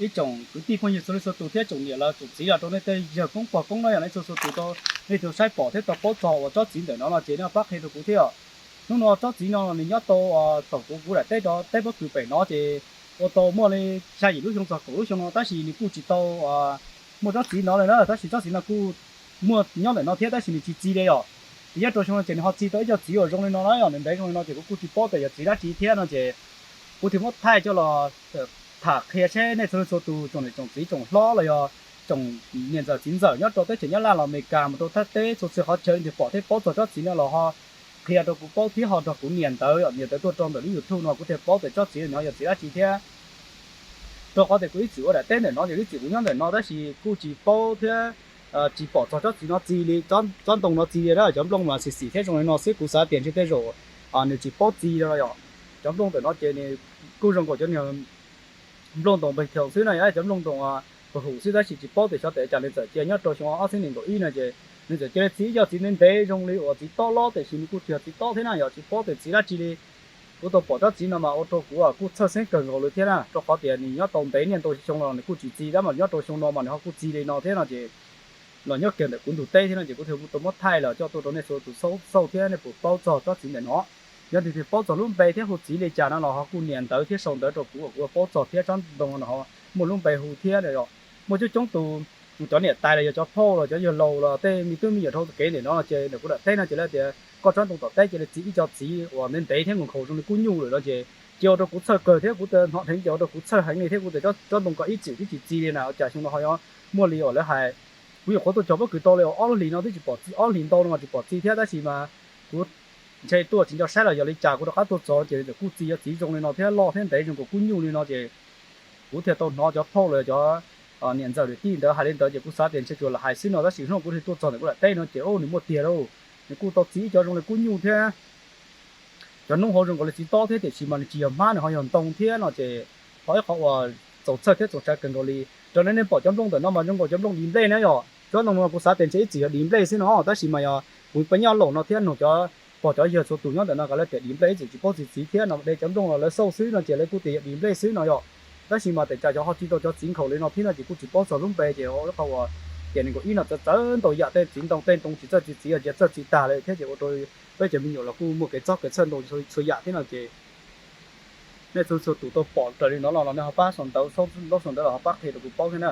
ib tsoom kwv tij phooj ywg txhua leej txhua tus thiab tsoom niam lawv tsoom txiv los rau nej tej yawg koob pog koob no yog nej txhua txhua tus tau nej tug saib pom thiab tau paub txog uas tsob txiv ntawm no no ces nej pab qhia rau kuv thiab. Hnub no tsob txiv no nws nyob tau thaum kuv kuv daim teb rau teb pob kws pem no ces ua tau muaj li xya yim lub xyoo txog kaum lub xyoo no tab sis nws kuj tsis tau muaj tsob txiv no li na, tab sis tsob txiv no kuj muaj nyob ntawm no thiab tab sis nws tsis txi li yom. Ces nyob rau xyoo no ces nws ho txi tau ib co txiv uas zoo li no na yom, nws ntev zoo li no ces kuv kuj tsis paub tias yog txiv dab tsi thiab no ces kuv thiaj muab thaij coj los tham qhia seb nej txhua leej txhua tus tsoom niam tsoom txiv tsoom hlob los yog tsoom niam ntxawm txiv ntxawm nyob rau teb chaws Nyab Laj los Amelikas mus rau thaj teb txhua txhia qhov chaw tias pom thiab paub txog tsob txiv no los ho qhia rau kuv paub thiab ho nrog kuv nias ntawv, nias ntawv tuaj rau ntawm lub YouTube no kuv thiaj paub tias tsob txiv no yog txiv dab tsi thiab. Rau qhov tias kuv ib txwm ua daim teb ntawm no ces ib txwm kuv nyob ntawm no tab sis kuj tsis paub thiab tsis pom txog tsob txiv no txi li, tsob ntoo no txi li na. Cov nplooj mas xim xim thiab zoo li no xwb kuv xav tias ntshe tej zaum nws tsis paub txi li no yom. Cov nplooj ntawm no ces nws kuj zoo nkaus cov niag nplooj ntoos npeg theem xwb no yom, cov nplooj ntoos hum xwb tab sis tsis paub tias xyov tes cas nws txawm cia nyob rau xyoo ob txhiab nees nkaum ib no ces nws txawm cia li txi ib co txiv ntev ntev zoo li uas txiv tob lob tiam sis nws kuj tsis yog txiv tob thiab na yom, tsis paub tias txiv dab tsi li. Kuv tau pom tsob txiv no mas ua rau kuv kuj txhawj xeeb kawg nkaus li thiab na, rau qhov tias nws nyob tau ntev niaj ntau xyoo los nws kuj tsis txi tab mas nyob rau xyoo no mas nws ho kuj txi li no thiab no ces los nyob kiag ntawm kuv ntug teb thiab no ces kuv thiaj tau muab thaij los coj tuaj rau nej txhua tus xauj thiab nej puas paub txog tsob txiv ntawm no. Yog leej twg paub txog lub npe thiab hu txiv li cas no los ho kuj nias ntawv thiab sau ntawv rau kuv kom kuv paub txog thiab tsob ntoo no muaj lub npe hu thiab yom. Muaj coob coob tus cov niam tais los yog cov phauj los cov yawg laus los tej me tub me nyuam dhau kev ntawm no ces ntawm kuv daim teb no ces lawv tias koj tsob ntoo tom teb cia li txi ib co txiv uas ntev ntev thiab nkaus nkhaus zoo li kub nyuj lawm no ces cia ua rau kuv txhawj kawg thiab kuv hnov dheev ces ua rau kuv txhawj heev li thiab kuv tias tsob ntoo ko ib txwm twb tsis txi li na cas xyoo no ho yuav muaj li uas lawv hais. Kuv nyuam qhuav tuaj cog pob kws tau li ob lub hlis no twb tsis pom txi, ob hlis ntau no mas tsis pom txi thiab tab sis mas kuv ntshe tuaj tsis nco saib los yog li cas kuv rov qab tuaj txog ces kuj txi, yog txiv zoo li no thiab loj thiab ntev zoo nkaus kub nyuj li no ces kuv thiaj tau hnov cov phauj los cov niam ntxawm niam tij ntawd hais li ntawd ces kuv xav tias ntshe tsuas lam hais xwb no tab sis hnub no kuv thiaj tuaj txog ntawm kuv daim teb no ces nws muaj tiag lauj. Nws kuj tau txiv ib co zoo li kub nyuj thiab cov noob hauv zoo nkaus li txiv tob thiab tiam sis mas nws tsis yog hmab, nws ho yog ntoo thiab no ces ho ib qhov uas txaus txhawj thiab txaus ntshai kawg nkaus li. Raws li nej pom cov nplooj ntawm no mas zoo nkaus cov nplooj di nplej na yom. Tsob ntoo no kuv xav tias ntshe ib txwm yog di nplej xwb no tab sis mas yog kuv peb nyob laus no thiab nug cov pog cov yawg txhua tus nyob ntawm no kom lawv tias di nplej ib txwm tsis paub txi txiv thiab no de cov nplooj los lawv xauj xwb no ces lawv kuj tias yog di nplej xwb no yom. Tab sis mas tes cas cov ho txi tau cov txiv nkhaus li no thiab no ces kuj tsis paub txog lub npe ces ib qhov uas ces nws nkaus ib no txawv txawv ntau yam, tej txiv ntoo tej ntoo tsis txawj txi txiv los cia txawj txi tag lawm thiab ces ua rau peb cov me nyuam los kuj muaj kev txob kev txhawj ntau txhua yam thiab no ces nej txhua txhua tus tau pom raws li no los nej ho pab sau ntawv, sau ntawv los ho pab qhia rau kuv paub thiab na.